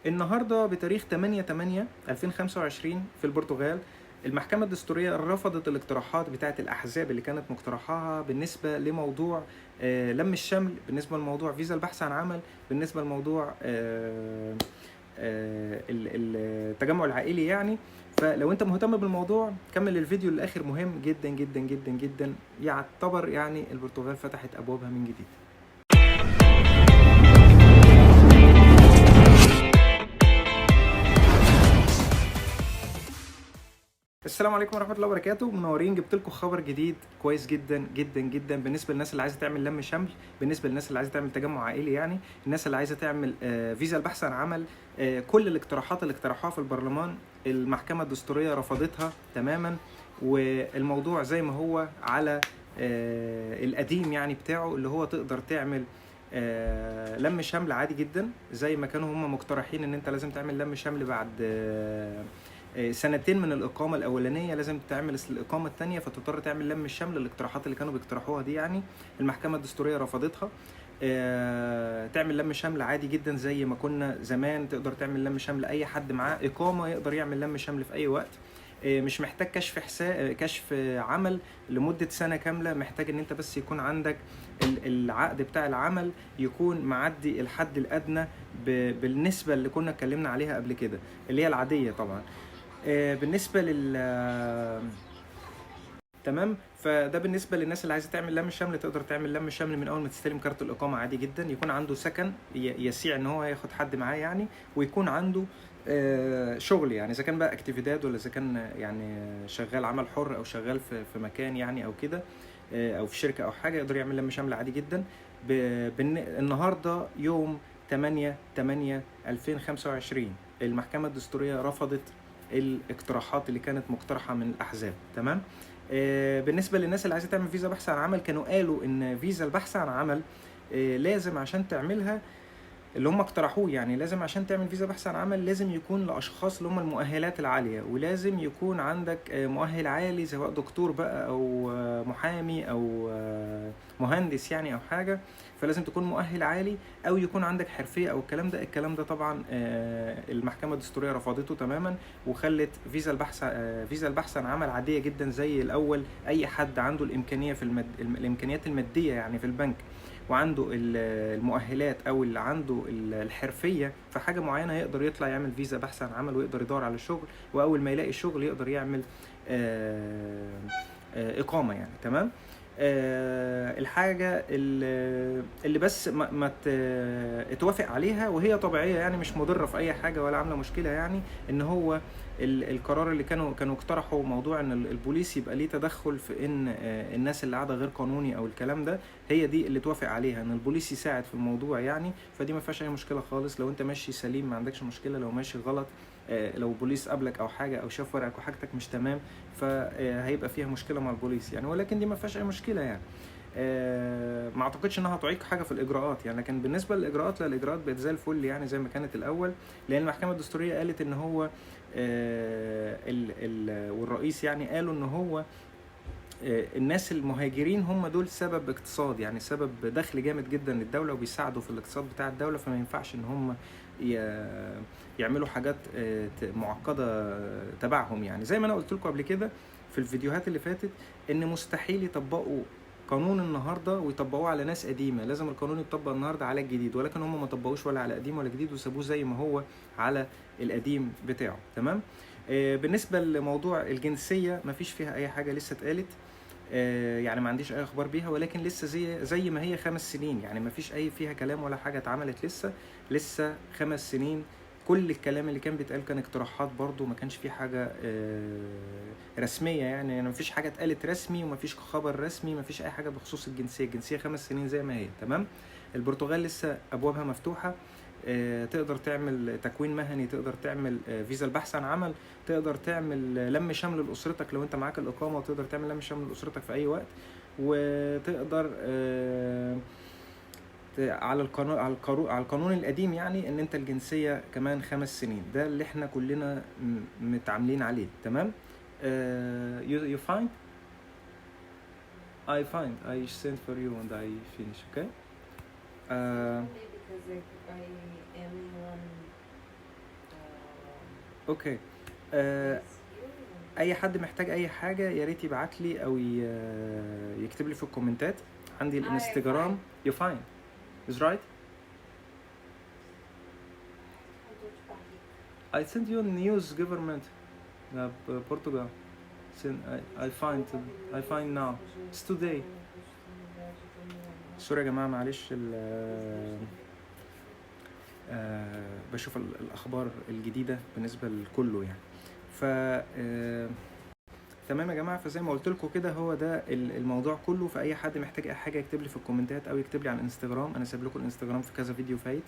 النهارده بتاريخ 8/8/2025 في البرتغال، المحكمة الدستورية رفضت الاقتراحات بتاعة الأحزاب اللي كانت مقترحاها بالنسبة لموضوع لم الشمل، بالنسبة لموضوع فيزا البحث عن عمل، بالنسبة لموضوع التجمع العائلي يعني. فلو انت مهتم بالموضوع كمل الفيديو للآخر، مهم جدا جدا جدا جدا. يعتبر يعني البرتغال فتحت أبوابها من جديد. السلام عليكم ورحمة الله وبركاته. منورين، جبت لكم خبر جديد كويس جدا جدا جدا بالنسبة للناس اللي عايزه تعمل لم شمل، بالنسبة للناس اللي عايزه تعمل تجمع عائلي، يعني الناس اللي عايزه تعمل فيزا البحث عن عمل. كل الاقتراحات اللي اقترحوها في البرلمان المحكمة الدستورية رفضتها تماما، والموضوع زي ما هو على القديم يعني بتاعه، اللي هو تقدر تعمل لم شمل عادي جدا زي ما كانوا هم مقترحين ان انت لازم تعمل لم شمل بعد سنتين من الإقامة الأولانية، لازم تعمل الإقامة الثانية فتضطر تعمل لم الشمل. الاقتراحات اللي كانوا بيقترحوها دي يعني المحكمة الدستورية رفضتها. تعمل لم شمل عادي جدا زي ما كنا زمان، تقدر تعمل لم شمل، أي حد معاه إقامة يقدر يعمل لم شمل في أي وقت. مش محتاج كشف حساب، كشف عمل لمدة سنة كاملة، محتاج ان انت بس يكون عندك العقد بتاع العمل يكون معدي الحد الأدنى بالنسبة اللي كنا اتكلمنا عليها قبل كده اللي هي العادية طبعا. بالنسبة لل تمام، فده بالنسبة للناس اللي عايزه تعمل لم شمل، تقدر تعمل لم شمل من اول ما تستلم كارت الاقامة عادي جدا. يكون عنده سكن يسيع ان هو ياخد حد معاه يعني، ويكون عنده شغل يعني، اذا كان بقى atividade ولا اذا كان يعني شغال عمل حر او شغال في مكان يعني او كده، او في شركة او حاجه، يقدر يعمل لم شمل عادي جدا. النهارده يوم 8/8/2025 المحكمة الدستورية رفضت الاقتراحات اللي كانت مقترحه من الاحزاب. تمام. بالنسبة للناس اللي عايزه تعمل فيزا بحث عن عمل، كانوا قالوا ان فيزا البحث عن عمل لازم عشان تعملها، اللي هم اقترحوه يعني، لازم عشان تعمل فيزا بحث عن عمل لازم يكون لاشخاص اللي هم المؤهلات العالية، ولازم يكون عندك مؤهل عالي، سواء دكتور بقى او محامي او مهندس يعني او حاجة، فلازم تكون مؤهل عالي او يكون عندك حرفية او الكلام ده. الكلام ده طبعا المحكمة الدستورية رفضته تماما، وخلت فيزا البحث عن عمل عادية جدا زي الاول. اي حد عنده الامكانية في الامكانيات المادية يعني في البنك، وعنده المؤهلات او اللي عنده الحرفية في حاجة معينة، يقدر يطلع يعمل فيزا بحث عن عمل ويقدر يدور على شغل، واول ما يلاقي شغل يقدر يعمل اقامه يعني. تمام. الحاجة اللي بس ما اتوافق عليها وهي طبيعية يعني، مش مضرة في اي حاجة ولا عامله مشكلة يعني، ان هو القرار اللي كانوا اقترحوا موضوع ان البوليس يبقى ليه تدخل في ان الناس اللي قاعدة غير قانوني او الكلام ده، هي دي اللي توافق عليها ان البوليس يساعد في الموضوع يعني. فدي ما فيهاش اي مشكلة خالص، لو انت ماشي سليم ما عندكش مشكلة، لو ماشي غلط لو البوليس قابلك او حاجة او شاف ورقك وحاجتك مش تمام فهيبقى فيها مشكلة مع البوليس يعني، ولكن دي ما فيهاش اي مشكلة يعني. ما اعتقدش انها تعيق حاجة في الاجراءات يعني. لكن بالنسبة للاجراءات، لا، الاجراءات بقت زي الفل يعني، زي ما كانت الاول، لان المحكمة الدستورية قالت ان هو ال ال والرئيس يعني قالوا ان هو الناس المهاجرين هم دول سبب اقتصاد يعني، سبب دخل جامد جدا للدولة، وبيساعدوا في الاقتصاد بتاع الدولة، فما ينفعش ان هم يعملوا حاجات معقدة تبعهم يعني. زي ما انا قلت لكم قبل كده في الفيديوهات اللي فاتت، ان مستحيل يطبقوا قانون النهارده ويطبقوه على ناس قديمة، لازم القانون يطبق النهارده على الجديد، ولكن هم ما طبقوش ولا على قديم ولا جديد، وسابوه زي ما هو على القديم بتاعه. تمام. بالنسبة لموضوع الجنسية ما فيش فيها اي حاجة لسه اتقالت، يعني ما عنديش اي اخبار بيها، ولكن لسه زي ما هي 5 سنين يعني، ما فيش اي فيها كلام ولا حاجة اتعملت لسه، لسه 5 سنين. كل الكلام اللي كان بيتقال كان اقتراحات برضو، ما كانش في حاجة رسمية يعني، ما فيش حاجة اتقالت رسمي، وما فيش خبر رسمي، ما فيش اي حاجة بخصوص الجنسية. الجنسية 5 سنين زي ما هي. تمام. البرتغال لسه ابوابها مفتوحة، تقدر تعمل تكوين مهني، تقدر تعمل فيزا البحث عن عمل، تقدر تعمل لم شمل لأسرتك لو انت معاك الإقامة، وتقدر تعمل لم شمل لأسرتك في أي وقت، وتقدر على القانون، على القانون القديم يعني، ان انت الجنسية كمان 5 سنين. ده اللي احنا كلنا متعاملين عليه. تمام. You find? I find I send for you and I finish. Okay. Because I am on okay. اي حد محتاج اي حاجة يا ريت يبعت لي او يكتب لي في الكومنتات. عندي الانستغرام. You fine is right. I send you news government Portugal. Send, I find I find now. It's today. sorry يا جماعة، معلش، بشوف الأخبار الجديدة بالنسبة لكله يعني. ف تمام يا جماعة، فزي ما قلت لكم كده هو ده الموضوع كله. فأي حد محتاج أي حاجة يكتب لي في الكومنتات أو يكتب لي على الانستغرام. أنا سايب لكم الانستغرام في كذا فيديو فايت.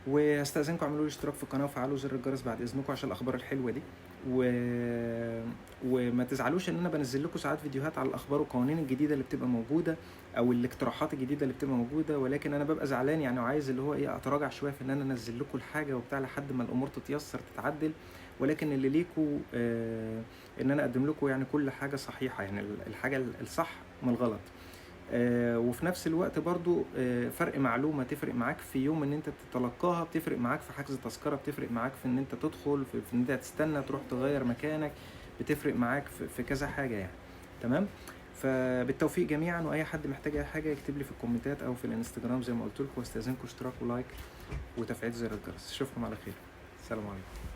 وهستأذنكم اعملوا لي اشتراك في القناة وفعلوا زر الجرس بعد إذنكم عشان الأخبار الحلوة دي. وما تزعلوش ان انا بنزل لكم ساعات فيديوهات على الاخبار والقوانين الجديدة اللي بتبقى موجودة او الاقتراحات الجديدة اللي بتبقى موجوده، ولكن انا ببقى زعلان يعني، وعايز اللي هو ايه اتراجع شوية في ان انا انزل لكم الحاجة وبتاع لحد ما الامور تتيسر تتعدل. ولكن اللي ليكوا ان انا اقدم لكم يعني كل حاجة صحيحه، يعني الحاجة الصح من الغلط. وفي نفس الوقت برضو فرق معلومة تفرق معاك في يوم ان انت تتلقاها، بتفرق معاك في حجز تذكرة، بتفرق معاك في ان انت تدخل، في ان انت تستنى تروح تغير مكانك، بتفرق معاك في كذا حاجة يعني. تمام، فبالتوفيق جميعا. واي حد محتاج اي حاجة يكتب لي في الكومنتات او في الانستجرام زي ما قلت لكم. واستاذنكم اشتراك و like وتفعيل زر الجرس. اشوفكم على خير. السلام عليكم.